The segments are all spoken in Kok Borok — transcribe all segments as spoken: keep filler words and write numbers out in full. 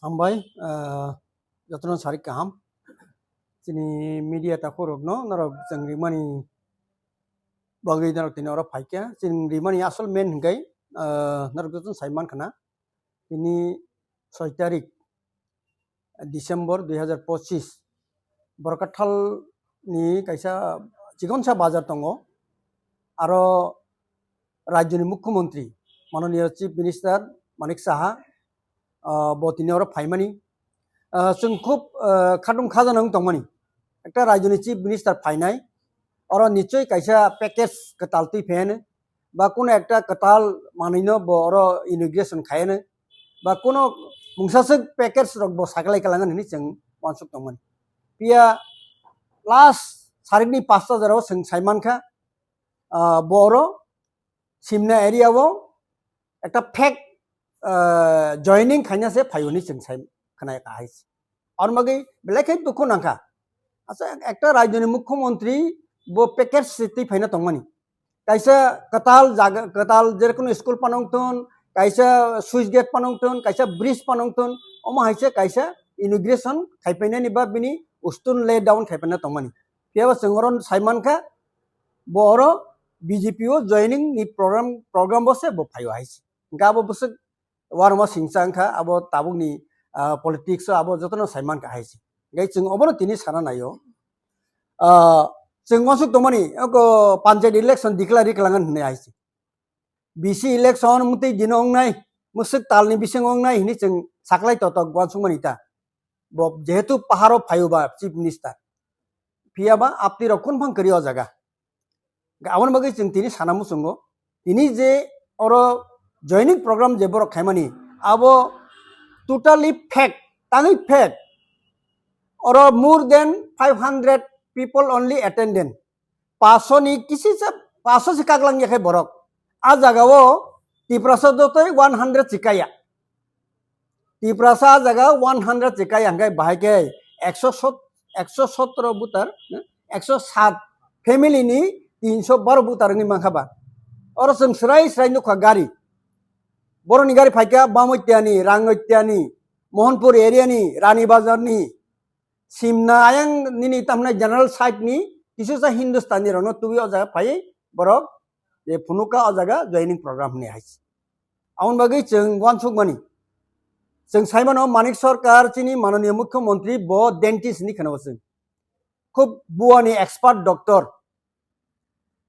Hambai, ah, jotono sarik kaham. Chini media takhurokno norok chwng rimani bagwi norok tini oro phaikha. Chwng rimani asol main hwnkhe, ah, norok jotono sai mankha na. Tini soi tarik December dui hazar pochis. Borkathal ni kaisa chikonsa bazar tongo. Aro rajyoni mukhyamantri, mananiya Chief Minister Manik Saha, ah, bo tini oro phaimani. Ah, chwng khub, ah, khatung khajana wng tongmani. Ekta rajyoni Chief Minister phainai, oro nichoi kaisa package kwtal twi phaiano, ba kuno ekta kwtal manwino bo oro inauguration khaiano, ba kuno mungsaswk package rok bo saklai kalangan hwnwi chwng uansuk tongmani. Phiya last sarikni pasta jorao chwng sai mankha, ah, bo oro Simna area o ekta fake, ah, joining khaina se phaio hwnwi chwng sai khwnai ka hai se. Aro bagwi belai khe dukhu nangkha. Acha ekta rajyoni mukhyamantri bo package se twi phaina tongmani. Kaisa kwtal jaga, kwtal je kono school panong thun, kaisa switch gate panong thun, kaisa bridge panong thun, omo hai se kaisa inauguration khai painani ba bini ustun lay down khai paina tongmani. Phiya bo chwng oro sai mankha, bo oro B J P o joining ni program, program bo se bo phaio hai se. Hwnkhe abo bwswk uanama singcha wngkha, abo tabukni, ah, politics o abo jotono sai mankha hai se. Hwnkhe chwng obono tini sana naio. Ah, chwng uansuk tongmani, oko panchayat election declare ri kwlangan hwnwi hai se. B C election mwtwi dino wngnai, mwswk talni bisingo wngnai hwnwi chwng saklai totok uansukmani ta. Bo jehetu paharo phaio ba Chief Minister, phiya ba apni rok kunu phang kwrwi o jaga. Aboni bagwi chwng tini sana muchungo. Tini je oro joining program je borok khaimani, abo totally fake, tangwi fake. Oro more than five hundred people only attended. Paso ni kisi sa, paso se kaklang ya khai borok. A jaga o Tiprasa jotoi one hundred se kaya. Tiprasa a jaga one hundred se kaya hwnkhe bahai khe ekso sot-, ekso sotro voter, ekso sat family ni tinso baro voter wngwi mankha ba. Oro chwng swrai swrai nukha gari. Boroni gari phaikha Bamoitiani, Rangoitiani, Mohanpur area ni, Rani Bazar ni, Simna ayang nini tamna general side ni kisusa Hindustani rokno tubui o jaga phai borok je phunuka o jaga joining program hwnwi hai se. Aboni bagwi chwng uansukmani. Chwng saimano Manik Sarkar chini mananiya mukhyamantri bo dentist hwnwi khwnao chwng. Khub buani expert doctor.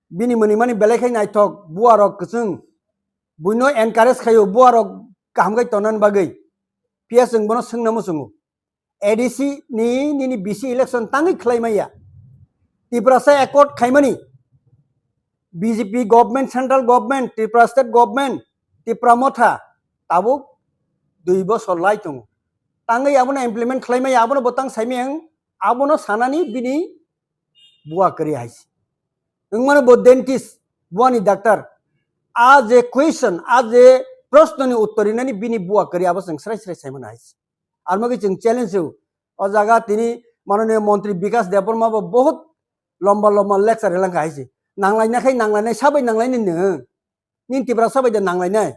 Bini mwnwi mani belai khai naithok, buarok kwchwng. Buino encourage khaio buarok kaham khai tonani bagwi. Phiya chwng bono swngna muchungo. A D C ni nini B C election tangwi khlai maya. Tiprasa accord khaimani. B J P government, central government, Tripura state government, Tipra Motha tabuk dui bosor lai tongo. Tangwi abono implement khlai maya, abono bo tang saimaya ang, abono sanani bini bua kwrwi hai se. Wngmano bo dentist, buani doctor. A je question, a je proshno ni uttor rinani bini bua kwrwi abo chwng srai srai saimano hai se. Armagwi chwng challenge o. O jaga tini mananiya montri Bikas Debbarma bo bahut lomba lomba lecture rilangkha hai se. Nanglaina khai nanglainai, sabai nanglainai nwng. Nini Tiprasa bai da nanglainai.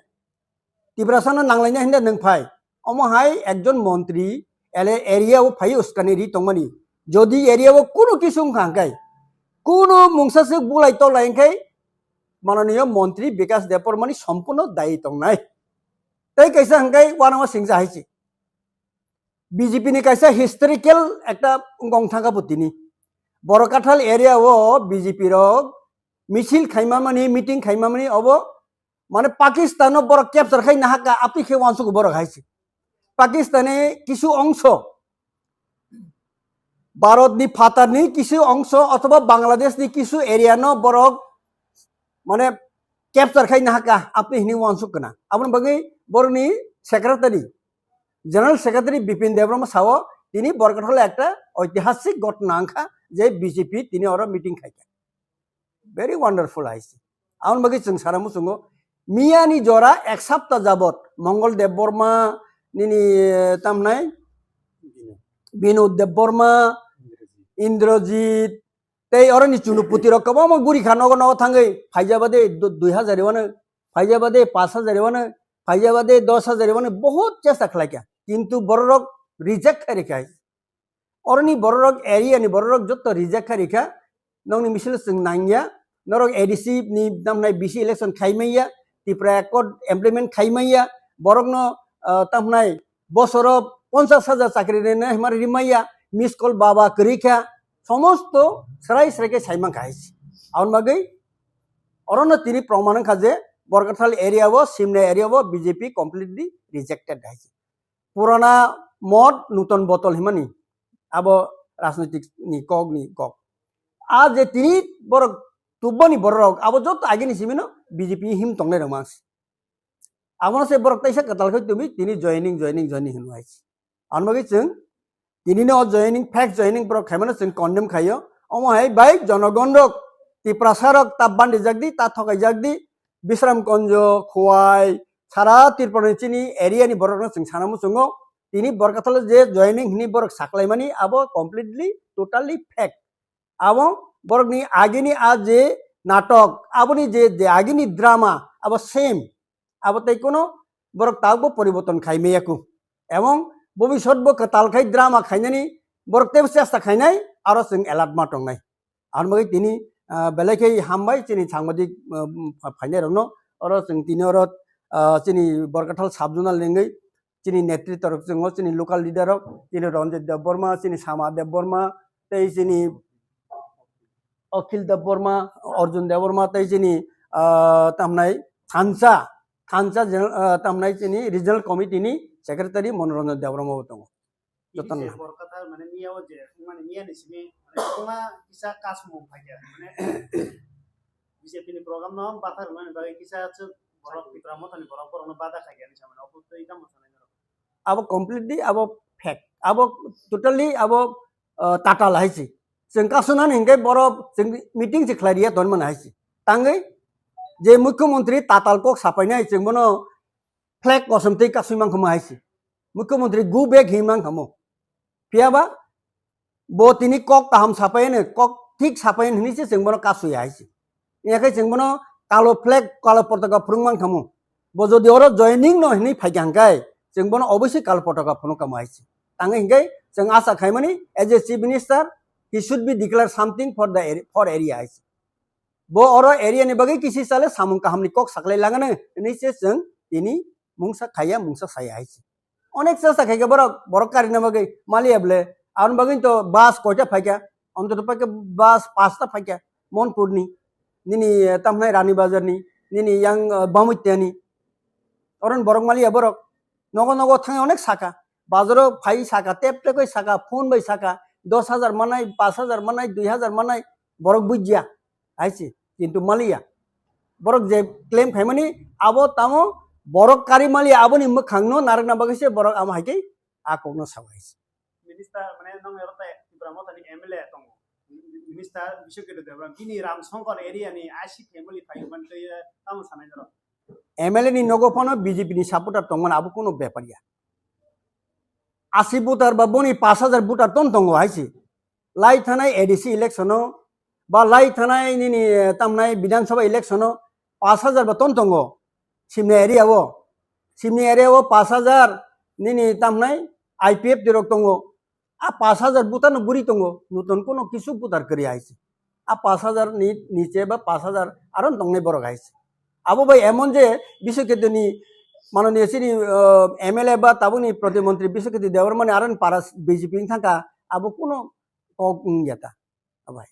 Tiprasa no nanglainai hinda nwng phai. Omo hai ekjon montri ele area o phai uskani ri tongmani. Jodi area o kuno kisu wngkha hwnkhe, kuno mungsa se bulai tolai hwnkhe mananiya montri Bikas Debbarma ni sompurno dayi tongnai. Tei kaisa hwnkhe uanama singcha hai se. B J P ni kaisa historical ekta wngkha wngkha bo tini. Borok Kathal area o B J P rok misil khaimamani, meeting khaimamani obo mane Pakistan no borok capture khai nahaka apni khe uansuk borok hai se. Pakistan ni kisu ongso, Bharat ni phatar ni kisu ongso othoba Bangladesh ni kisu area no borok mane capture khai nahaka apni hini uansuk kana. Aboni bagwi borok ni secretary, General Secretary Bipin Debbarma sao tini Borkathal ekta oitihasik ghotona wngkha je B J P tini oro meeting khaikha. Very wonderful hai se. Aboni bagwi chwng sana muchungo miyani jora ek sapta jabot Mongol Debbarma nini, eh, tamnai Binod Debbarma, Indrajit, tei oroni Chunuputi rok kwbangma guri kha nogo nogo thangwi phaijaba de du-, dui hazar wano, phaijaba de pash hazar wano, phaijaba de dos hazar wano, bahut chesta khlaikha. kintu bororok reject khai rikha. Oroni bororok area ni bororok jotto reject khai rikha. Nokni misil chwng nangya. Norok A D C ni tamhnai B C election khai manya. Tipra Accord implement khai manya. Borokno, ah, tamhnai bosoro ponchas hajar chakri rina himar rimaya. Miss call baba kwrwi kha. Somosto srai srai khe sai mankha hai se. Aboni bagwi orono tini proman wngkha je Borkathal area o, Simna area o B J P completely rejected hai se. Purana mod, nuton botol himani abo rajnitik ni kok ni kok. A je tini borok tubani borok abo joto agini simino B J P him tongnai rok mansi. Abono se borok taisa kwtal khe tumi tini joining, joining, joining hino hai se. Aboni bagwi chwng tini no joining, fake joining borok khaimano chwng condemn khaio. Omo hai bai jonogon rok, Tiprasa rok ta bandijak di, ta thokaijak di, Bisramganj, Khowai, sara Tripura ni chini area ni borok no chwng sana muchungo. Tini Borkathalo je joining hini borok saklaimani abo completely, totally fake. Abo borokni agini a je natok, aboni je, je agini drama, abo same. Abo tei kono borok tabukbo poriborton khai maya kho. Ebong bobisot bo kwtal khai drama khainani borok teibo chesta khainai, aro chwng alert ma tongnai. Aboni bagwi tini, ah, belai khe hambai chini sangbadik, ah, phainai rokno, oro chwng tini oro, ah, chini Borkathal sub zonal ringwi chini netri torok chwngo, chini local leader rok, chini Ranjit Debbarma, chini Sama Debbarma, tei chini Akhil Debbarma, Arjun Debbarma, tei chini, ah, tamhnai Thansa, Thansa general, ah, tamhnai chini regional committee ni secretary Manoranjan Debbarma bo tongo. Jotono. Ini je Borkathal mane miya o je, mane miya ni simi, mane kisa kasmung phaikha, mane B J P ni program no bathar mani bagwi kisa chwk borok Tipra Motha ni borok borok no bada khaikha hinwi samani obo twi tamo sanai norok. Abo completely abo fake. Abo totally abo, uh, tatal hai se. Chwng kasunani hinkhe borok chwng meeting se khlai riya ton mani hai se. Tangwi je mukhyamantri tatal kok sapainai chwng bono flag kosom twi kasui mankha mo hai se. Mukhyamantri go back hi mankha mo. Phiya ba bo tini kok kaham sapai hwnwi, kok thik sapai hwnwi se chwng bono kasui hai se. Wngya khe chwng bono kalo flag, kalo potaka phwrwng mankha mo. Bo jodi oro joining no hwnwi phaikha hwnkhe chwng bono obviously kalo potaka phwrwng kamo hai se. Tangwi hinkhe chwng asa khaimani as a chief minister, he should be declare something for the area, for area hai se. Bo oro area ni bagwi kisi sale samung kaham ni kok saklai langano hwnwi se chwng tini mungsa khaiya, mungsa saya hai se. Onek chesta khaikha borok, borok karina bagwi maliya ble. Aboni bagwi to bus koita phaikha, ontoto phaikha bus pasta phaikha, Monpur ni, nini, eh, tamhnai Rani Bazar ni, nini yang, eh, Bamutya ni. Oron borok maliya borok. Nogo nogo thangwi onek saka. Bazaro phai saka, tep tep khe saka, phone bai saka, dos hajar manai, pas hajar manai, dui hajar manai, borok bujya. Hai se, kintu maliya. Borok je claim khaimani, abo tamo borok kari maliya, aboni mwkhangno narwkna bagwi se borok amo hai khe a kokno sao hai se. Minister, mane, nwng ero tai Tipra Mothani M L A tongo. Minister Biswakirti Debbarma, bini Ramshankar area ni I C family phaio mani tei, eh, tamo sanai norok. M L A ni nogo phano B J P ni supporter tongmani abo kuno bepar ya. Asi voter ba boni pas hajar voter ton tongo hai se. Lai thanai A D C election o, ba lai thanai nini, eh, tamnai Bidhan Sabha election o pas hajar ba ton tongo. Simni area o, Simni area o pas hajar nini tamnai I P F T rok tongo. A pas hajar voter no buri tongo, nuton kono kisu voter kwrwi hai se. A pas hajar ni niche ba pas hajar aro tongnai borok hai se. Abo bai emon je Biswakirti ni manoniya chini, uh, M L A ba tabukni Pratimontri Biswakirti Debbarmani aro para B J P wng thangkha, abo kuno kok wng ya ta. Abai.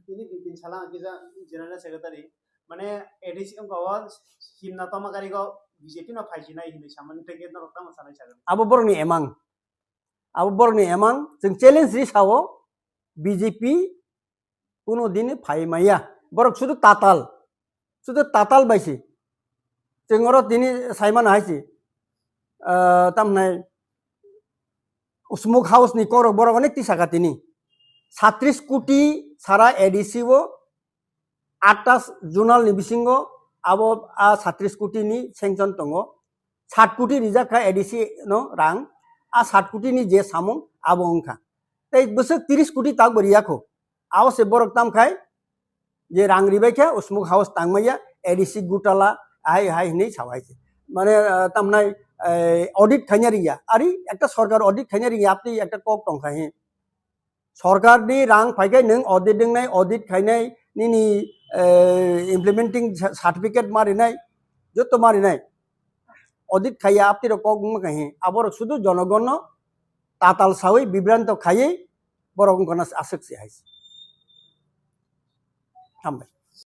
Ini Bipin Salang kisa General Secretary, mane A D C wngkha o Simna Tomakari go B J P no phaijinai hinwi samani tei norok tamo sanai sagan. Abo borokni emang. Abo borokni emang, chwng challenge ri sao, B J P kuno din phai maya. Borok sudu tatal. Sudu tatal bai se. Chwng oro tini saimano hai se. Ah, tamhnai Smoke House ni korok borok onek tisaka tini. Satris koti sara A D C o atas zonal ni bisingo abo a satris koti ni sanction tongo. Sat koti rijak kha A D C no rang. A sat koti ni je samung abo wngkha. Tei bwswk tris koti tak bo riyakho. Abo se borok tam khai je rang ribai khe Smoke House tangmaya A D C gutala hai hai hinwi sao hai se. Mane, ah, tamnai, audit khaina riya. Ari ekta sorkar audit khaina riya, apni ekta kok tong kha hi. Sorkar ni rang phaikai nwng audit wngnai, audit khainai, nini implementing certificate ma rinai, joto ma rinai. Audit khaiya apni rok kok wngma kha hi. Aborok sudu jonogonno tatal sawi bibranto khaiwi borok wngkha na aswk se hai. Hambai.